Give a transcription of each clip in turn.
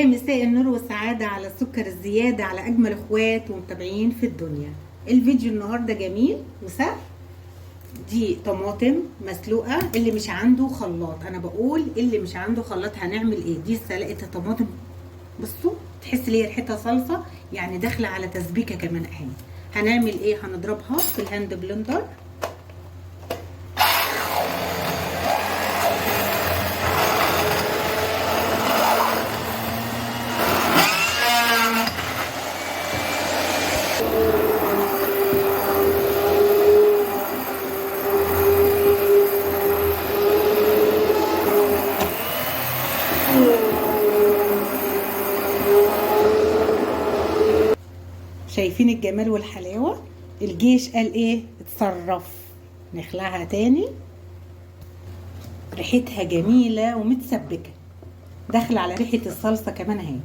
يا مساء النور والسعادة على السكر الزيادة على أجمل إخوات ومتابعين في الدنيا. الفيديو النهاردة جميل وسهل. دي طماطم مسلوقة، اللي مش عنده خلاط، أنا بقول اللي مش عنده خلاط هنعمل إيه؟ دي سلقة الطماطم، بصوا تحس ان هي ريحتها صلصة، يعني داخلة على تسبيكة كمان أهي. هنعمل إيه؟ هنضربها في ال hand blender. شايفين الجمال والحلاوة؟ الجيش قال ايه؟ اتصرف. نخلعها تاني، ريحتها جميلة ومتسبكة، داخلة على ريحة الصلصة كمان اهي.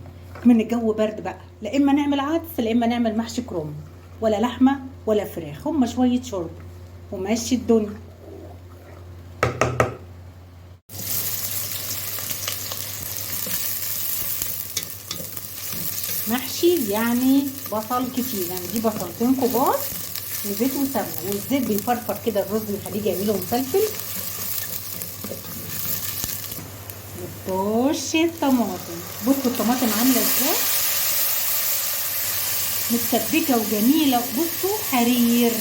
من الجو برد بقى، لا اما نعمل عدس لا اما نعمل محشي كرنب، ولا لحمة ولا فراخ، هما شوية شوربة ومشي الدنيا. محشي يعني بصل كتير، يعني دي بصلتين كبار وزيت وسمنه، والزيت بيفرفر كده الرز بيخليه جميل ومفلفل. وطش الطماطم، بصوا الطماطم عامله ازاي، متسبكه وجميلة، بصوا حرير،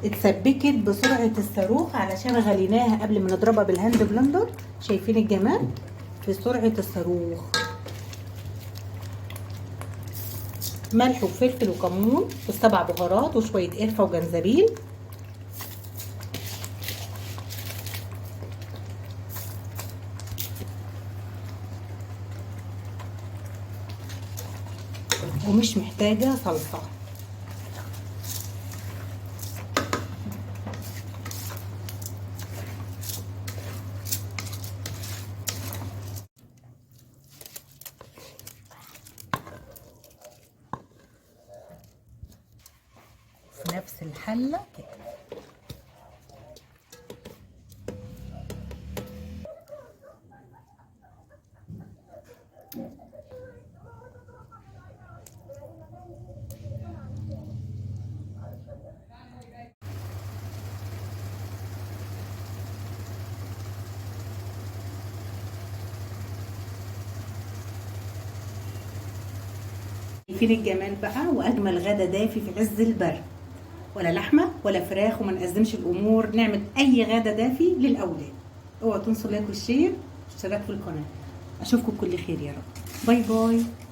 اتسبكت بسرعة الصاروخ علشان غليناها قبل ما نضربها بال hand blender. شايفين الجمال في سرعة الصاروخ. ملح وفلفل وكمون والسبع بهارات وشوية قرفة وجنزبيل. ومش محتاجة صلصة. في نفس الحلة كده. فين الجمال بقى واجمل غدا دافي في عز البرد، ولا لحمه ولا فراخ، وما نقزمش الامور، نعمل اي غدا دافي للاولاد. اوعوا تنسوا like وال share والاشتراك في القناة. اشوفكم بكل خير يا رب. bye bye.